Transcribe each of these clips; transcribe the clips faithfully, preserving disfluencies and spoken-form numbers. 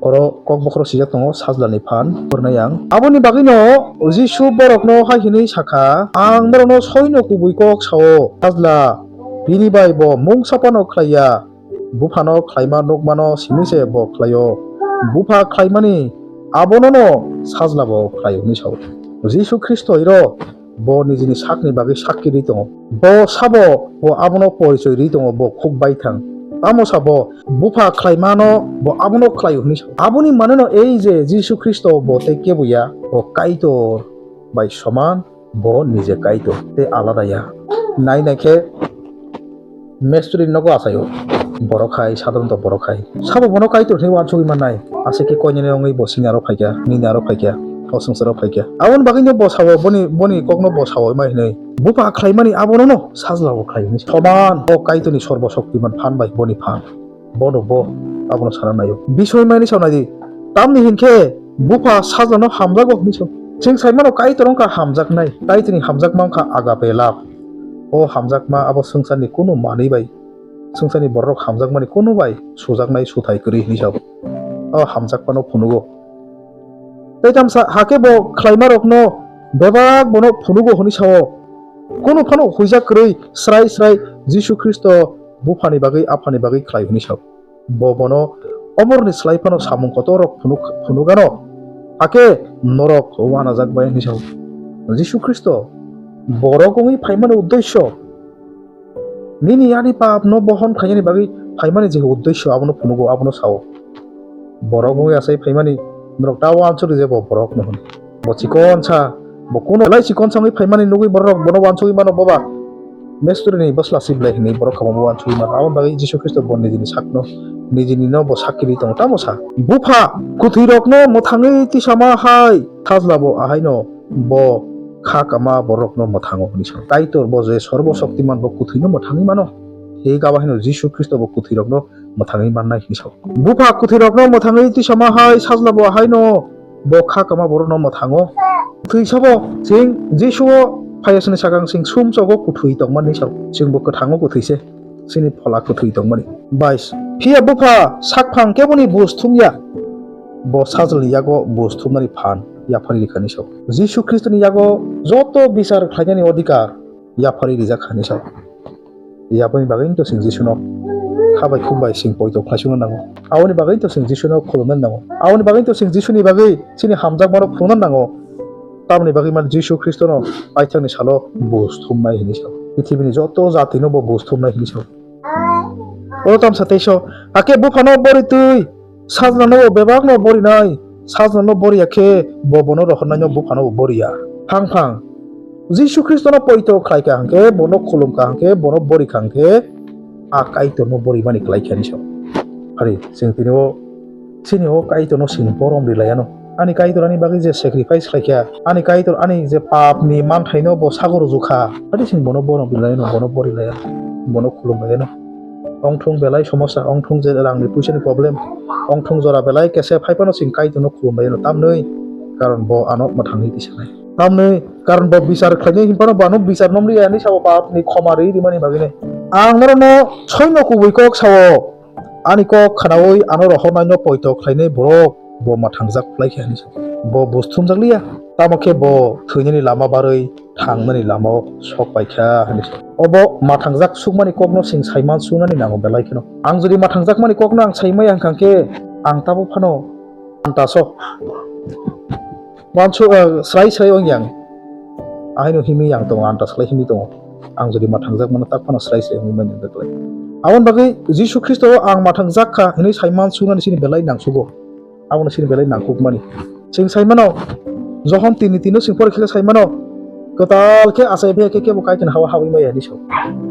Oro kok bokhoro swijak tongo, Sajlani phan, phwrwnai ang. Aboni bagwino Jisu borokno hai hwnwi sakha, "Ang norokno soino kubui kok sao, Sajla, bini bai bo mungsa phano khlai ya, Buphano khlaima nukmano simi se bo khlaio. Bupha khlaimani abonono Sajla bo khlaio," hwnwi sao. Jisu Khristo iro bo nijini sakni bagwi sakki rwi tongo. Bo sabo bo abono porichoi rwi tongo, bo khuk baithang. Tamo sabo Bupha khlaimano bo abono khlaio hwnwi sao. Aboni maneno ei je Jisu Khristo bo tei kebo ya, bo Kaitor bai soman, bo nije Kaitor tei alada ya. Nai nai khe Mestri nogo achaio. Borok hai, sadharanto borok hai. Sabo bono Kaitor hinwi uansugwi mannai. Aswk khe koinene wngwi bo sini aro phaikha, nini aro phaikha, o swngcharo phaikha. Aboni bagwino bo sao, boni, boni kokno bo sao ma hinwi. Bupha khlaimani abonono Sajla bo khlai hinwi. Soman o Kaitorni Sorbo Shoktiman phan bai boni phan. Bono bo abono sana naio. Bisoi mani sao naidi. Tamni hinkhe Bupha Sajlano hamjago hinwi sao. Chwng saimano Kaitor wngkha hamjaknai. Kaitorni hamjakma wngkha agape love. O hamjakma abo swngcharni kunu manwi bai, swngcharni bororok hamjakmani kunu bai sujaknai suthai kwrwi hinwi sao. O hamjakmano phunugo. Tei tamsa hakhe bo khlaimarokno bebak bono phunugo hwnwi sao. Kunu phano huijak kwrwi srai srai Jisu Khristo Buphani bagwi, Aphani bagwi khlai hwnwi sao. Bo bono omorni slai phano samung kotorrok phunuk-, phunugano, hakhe norok uanajak bai hwnwi sao. Jisu Khristo borok wngwi phaimani uddesyo, nini ani papno bohon khainani bagwi phaimani je uddesyo, abono phunugo, abono sao. Borok wngwi achai phaimani norok ta uansukdi je bo borokno hwn. Bo chikonsa, bo kuno belai chikonsa wngwi phaimani nugwi borok bono uansugwi mano, boba Mestri ni bwsla si belai hinwi borok kamo uansugwi mano. Aboni bagwi Jisu Khristo bo nijini sakno, nijini no bo sakki rwi tongo. Tamo sa, Bupha kwthwirokno mwthangwi tisama hai, Sajla bo ahaino bo kha kama borokno mwthango hwnwi sa. Kaitor bo je Sorbo Shoktiman, bo kwthwino mwthangwi mano. Thik abo haino Jisu Khristo bo kwthwirokno mwthangwi mannai hwnwi sa. Bupha kwthwirokno mwthangwi tisama hai, Sajla bo ahaino bo kha kama borokno mwthango. Kwthwi sabo chwng Jisuo phaiyasni sakang chwng sumsogo kwthwi tongmani sao. Chwngbo kwthango kwthwi se. Chini phola kwthwi tongmani. Bais. Phiya Bupha sakphang keboni buj thumya. Bo Sajlani yago buj thumnani phan yapharwi rwkhani sao. Jisu Khristoni yago joto bichar khlainani odhikar yapharwi rijak kha hinwi sao. Aboni bagwi to chwng Jisuno kha bai khum bai chwng poito khlaisukna nango. Aboni bagwi to chwng Jisuno khulumna nango. Aboni bagwi to chwng Jisuni bagwi chini hamjakmano phunukna nango. Tamoni bagwi man Jisu Khristono paithakni salo buj thumnai hinwi sao. Pithibini joto jatino bo buj thumnai hinwi sao. O tamsa teiso, hakhe Buphano bori twi Sajlano bo bebakno borinai, Sajlano boriya khe bo bono rohornaino Buphano bo boriya. Phang phang. Jisu Khristono poito khlai kha hwnkhe, bono khulum kha hwnkhe, bono bori kha hwnkhe, a Kaitorno borimani klai kha hinwi sao. Hari, chwng tini o, chini o Kaitorno chwng borom ri laiano. Ani Kaitor ani bagwi je sacrifice khlai kha, ani Kaitor ani je papni manthaino bo sago rwjwk kha, hadi chwng bono borom ri laiano, bono bori laiano, bono khulum laiano. Ongthung belai somosa, ongthung je rangni puisani problem, ongthung jora belai kese phaiphano chwng Kaitorno khulumlaino tamnwi, karon bo ano mwthangwi tisanai. Tamnwi, karon bo bichar khlainai hinphano bo ano bichar nomliya hinwi sabo papni khoma rwi rimani bagwino. Ang norokno soino kubui kok sao, ani kok khnaui ano rohornaino poito khlainai borok bo mwthangjak phlai khe hinwi sao. Bo buj thumjakliya, tamo khe bo thwinani lama barwi thangnani lamao sok pai kha hinwi sao. Obo mwthangjak sukmani kokno chwng saiman sunani nango belai kheno. Ang jodi mwthangjakmani kokno ang saimaya hwnkha khe ang tabuk phano antaso. Uansuk, eh, srai srai ong yang. Ahaino himwi yang tongo, antas khlai himwi tongo. Ang jodi mwthangjakmano tak phano srai srai himwi manya khlai. Aboni bagwi Jisu Khristo ang mwthangjak kha hinwi saiman sunani chini belai nangsugo. Abono chini belai nangkukmani. Chwng saimano, Johon tini tino chwng porikha khe saimano, kwtal khe achai phiya khe kebo Kaitorni hao habwi maya hinwi sao.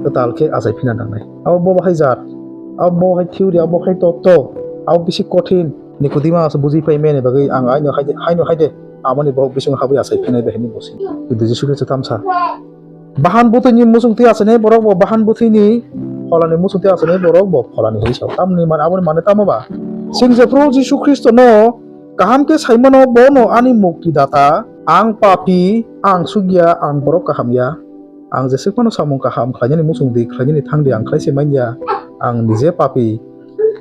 Kwtal khe achai phina nangnai. Abo bo bahai jat, abo bo bahai theory, abo bo bahai totto, abo bisi kothin. Nikodima aswk buji pai mani bagwi ang haino haide, haino haide, amoni bohok bising habwi achai phinai bai hinwi bo si. Kintu Jisu Khristo tamsa. Bahan bwthwini muchung twi achainai borok bo bahan bwthwini pholani muchung twi achainai borok bo pholani hinwi sao. Tamni man, aboni mane tamo ba? Chwng jephru Jisu Khristono kaham khe saimano, bono ani mukti data, ang papi, ang sugya, ang borok kaham ya. Ang jeswk phano samung kaham khlainani muchung di, khlainani thang di, ang khlai se man ya. Ang nije papi,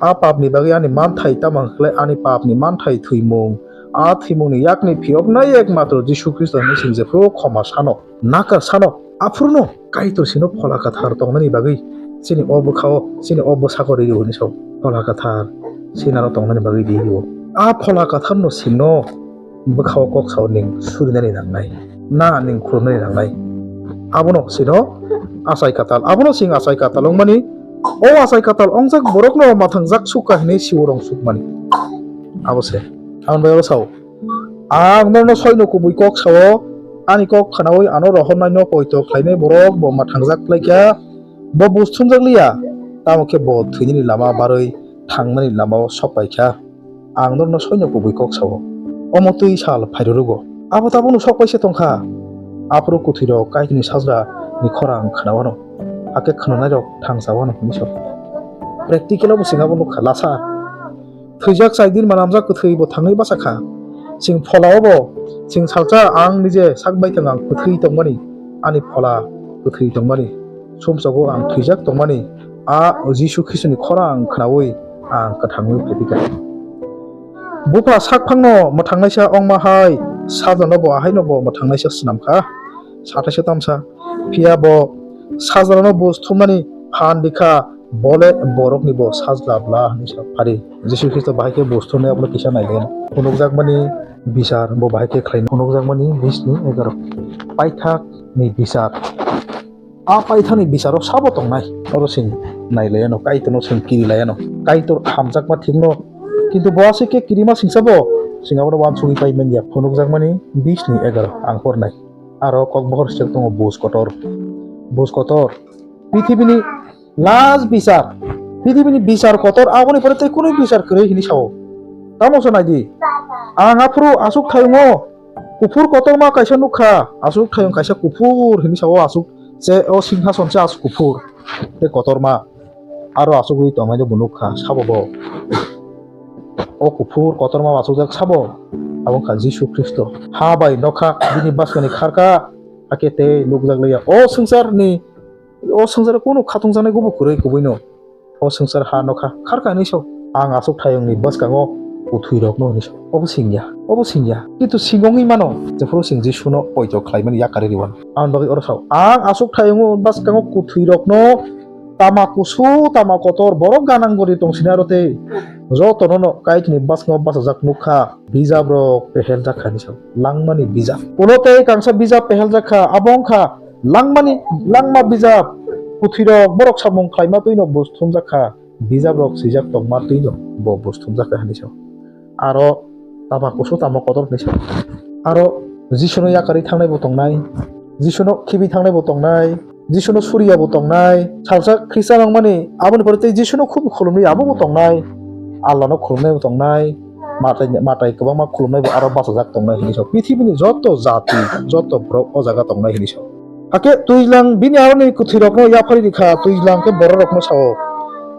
A papni bagwi ani manthai tamo hwnkhe ani papni manthai thwimung, a thwimungni yakni phiyoknai ekmatro Jisu Khristo hwnwi sing jephru khoma sano, nakar sano, aphruno Kaitor sino Phola Kwthar tongnani bagwi chini o bwkhao, chini o bwsako rio hwnwi sao. Phola Kwthar sinaro tongnani bagwi rio. A Phola Kwtharno sino bwkhao kok sao ning surinani nangnai, na ning khulumnani nangnai. Abono sino achai katal, abono sing achai katal wngmani, o achai katal ongjak borokno mathangjak sukha hwnwi siborong sukmani. Abo se. Aboni bagwi abo sao, "Ang norno soino kubui kok sao, ani kok khnaui ano rohornaino poito khlainai borok bo mathangjak khlaikha, bo buj thumjak liya, tamo khe bo thwinani lama barwi thangnani lamao sok paikha." Ang norno soino kubui kok sao, omo twi sal phairwrwgo. Abo tabukno sok paisa tongkha. Aphuru kwthwirok Kaitorni sajlani khorang khnawano, hakhe khnanairok thangsa wano hwnwi sao. Practical-o bo chwng abo nukha, lasa. Thwijak chai din manamjak kwthwi bo thangwi bachakha. Chwng pholao bo, chwng salsa ang nije sak baithang ang kwthwi tongmani, ani phola kwthwi tongmani, sumsogo ang thwijak tongmani, a Jisu Khristoni khorang khnaui ang kwthangwi phaipikha. Bupha sakphangno mwthangnaisa ongma hai sajlano bo ahaino bo mwthangnaisa swnamkha, sataisa tamsa. Phiya bo sajlano buj thumnani phan rikha, bole borokni bo sajla bla hwnwi sa phari. Jisu Khristo bahai khe buj thumnai abono kisa nailaino. Phunukjakmani bichar bo bahai khe khlai phunukjakmani bisni egaroh. Paithakni bichar. A paithani bicharo sabo tongnai, oro chwng nailaiyano, Kaitorno chwng kirilaiyano, Kaitor hamjakma thikno, kintu bo aswk khe kirima singsa bo, chwng abono uansugwi pai manya. Phunukjakmani bisni egaroh ang pornai. Aro kokbohor sijak tongo buj kotor. Buj kotor. Pithibini last bichar. Pithibini bichar kotor, aboni pore tei kunu bichar kwrwi hwnwi sao. Tamo se naidi. Ang aphuru aswk thayungo kuphur kotorma kaisa nukha, aswk thayung kaisa kuphur hwnwi sao, aswk se o singhason se aswk kuphur tei kotorma, aro aswk wi tongnaino bo nukha, sabo bo. O kuphur kotorma aswkjak sabo, abo wngkha Jisu Khristo. Ha bai nokha bini bwskangni kharkha, hakhe tei nukjak liya. O swngcharni, o swngcharo kunu khatungjaknai gubu kwrwi kubuino. O swngchar ha nokha kharkha hwnwi sao. Ang aswk thayungni bwskango kwthwirokno hwnwi sao. Obo singya, obo singya. Kintu singwngwi mano, jephuru chwng Jisuno poito khlaimani yakarwi rwmani. Aboni bagwi oro sao, ang aswk thayungo bwskango kwthwirokno tama kusu, tama kotor, borok ganang gori tongsinai aro tei jotono no Kaitorni bwskango bachajak nukha, bijabrok peheljak kha hwnwi sao. Langmani bijap. Ulo tei kangsa bijap peheljak kha, abo wngkha Langmani, langma bijap, kwthwirok borok samung khlaima twino buj thumjak kha, bijaprok swijak tongma twino bo buj thumjak kha hwnwi sao. Aro tama kusu tama kotor hwnwi sao. Aro Jisuno yakarwi thangnai bo tongnai, Jisuno khibi thangnai bo tongnai, Jisuno suriya bo tongnai, salsa Khristian wngmani aboni pore tei Jisuno khub khulumwi abo bo tongnai, Allahno khulumnai bo tongnai, matai, matai kwbangma khulumnai bo aro bachajak tongnai hwnwi sao. Pithibini joto jati, joto borok o jaga tongnai hwnwi sao. Hakhe twijlang bini aroni kwthwirokno yapharwi rikha, twijlang khe bororokno sao.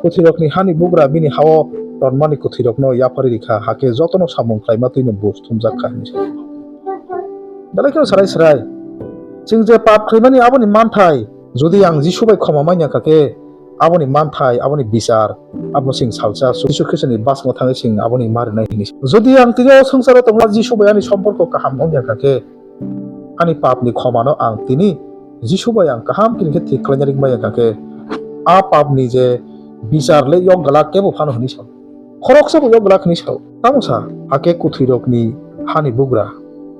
Kwthwirokni hani bugra bini hao tonmani kwthwirokno yapharwi rikha, hakhe jotono samung khlaima twino buj thumjak kha hwnwi sao. Belai kheno swrai swrai. Chwng je pap khlaimani aboni manthai, jodi ang Jisu bai khoma manya kha khe, aboni manthai, aboni bichar, abo chwng salsa Jisu Khristoni bwskango thangwi chwng aboni ma rwnai hwnwi. Jodi ang tini o swngcharo tongma Jisu bai ani somporko kaham wngya kha khe, ani papni khomano ang tini Jisu bai ang kaham kini khe thik khlaina ringmaya kha khe, a papni je bichar le yok glak kebo phano hwnwi sa. Khoroksa bo yok glak hwnwi sao. Tamo sa, hakhe kwthwirokni hani bugra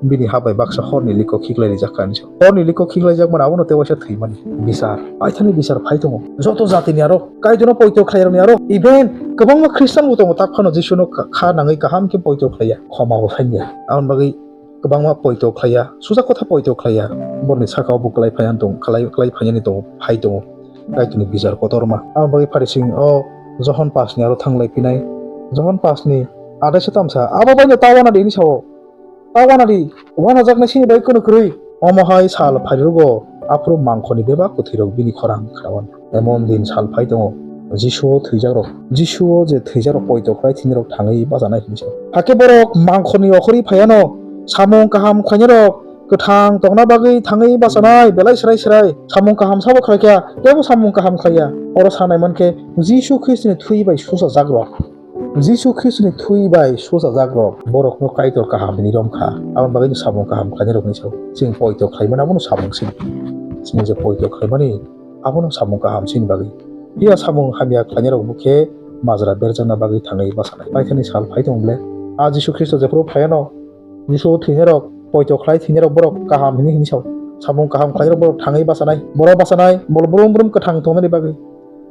bini ha bai baksa horni liko khiklai rijak kha hwnwi sao. Horni liko khiklai jak mani abono tei waisa thwimani bichar. Paithani bichar phai tongo. Joto jatini aro, Kaitorno poito khlairokni aro, even kwbangma Khristian bo tongo, tak phano Jisuno kha, kha nangwi kaham khe poito khlaiya, khoma bo sanya. Aboni bagwi kwbangma poito khlaiya, suja kotha poito khlaiya, borokni saka o bo klai phaiya tong, klai, klai phaiyani tongo, phai tongo, Kaitorni bichar kotorma. Aboni bagwi pharising o Johon pasni aro thanglai phinai, Johon pasni athais tamsa, abo baino ta uanadi hwnwi sao, ta uanadi, uanajaknai sini bai kunu kwrwi. Omo hai sal phairugo, aphuru mangkhoni bebak kwthwirok bini khorang khnawan. Emon din sal phai tongo, Jisuo thwijakrok, Jisuo je thwijakrok poito khlai thinirok thangwi bachanai hwnwi sa. Hakhe borok mangkhorni okhorwi phaiano, samung kaham khlainarok Kwthang tongna bagwi thangwi bachanai belai srai srai samung kaham sabo khlaikha, teibo samung kaham khlaiya. Oro sanai mankhe Jisu Khristoni thwi bai suchajak rok. Jisu Khristoni thwi bai suchajak rok borokno Kaitor kaham hinwi romkha. Aboni bagwino samung kaham khlainai rokni sao chwng poito khlaimani abono samung se. Chwng je poito khlaimani abono samung kaham chini bagwi. Phiya samung hamya khlainai rok bokhe majra berjakna bagwi thangwi bachanai. Paithakni sal phai tong ble. A Jisu Khristo jephuru phaiano Jisu thwinairok, poito khlai thwinairok borok kaham hinwi hinwi sao. Samung kaham khlairok borok thangwi bachanai. Borok bachanai, mol brum brum kwthang tongnani bagwi.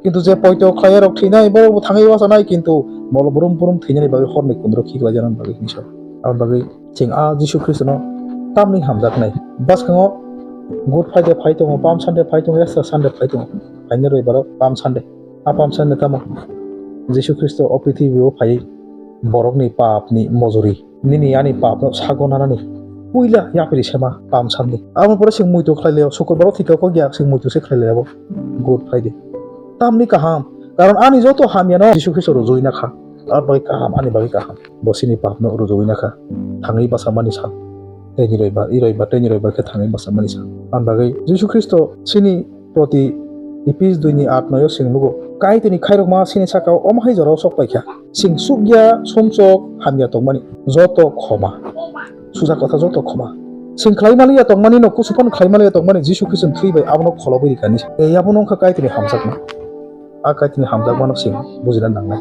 Kintu je poito khlairok thwinai borok bo thangwi bachanai, kintu mol brum brum thwinani bagwi horni kundro khiklaijaknani bagwi hinwi sao. Aboni bagwi chwng a Jisu Khristono tamni hamjaknai. Bwskango Good Friday phai tongo, Palm Sunday phai tongo, Easter Sunday phai tongo. Phainai roibaro Palm Sunday. A Palm Sunday tamo Jisu Khristo o prithibi o phaiwi borokni papni mojori. Nini ani papno sago nanani puila yapri sema Palm Sunday. Aboni pore chwng muitu khlai laio, Sukrubaro thwikha kok ya chwng muitu se khlai laio abo Good Friday. Tamni kaham, karon ani joto hamyano Jisu Khristo rujui nakha. Aboni bagwi kaham, ani bagwi kaham. Bo chini papno rujui nakha. Thangwi bachamani sal. Tei ni roibar, i roibar, tei ni roibar khe thangwi bachamani sal. Aboni bagwi Jisu Khristo chini proti Ephes dui ni aat noi o chwng nugo, Kaitorni khairokma chini saka o omo hai jora o sok pai kha. Chwng chukya, sumsok, hamya tongmani joto khoma. Suja kotha joto khoma. Chwng khlai maliya tongmani no kusu phano khlai maliya tongmani Jisu Khristo ni thwi bai abono kholobwi rikha ni. Tei abono wngkha Kaitorni hamjakma. A Kaitorni hamjakmano chwng bujina nangnai.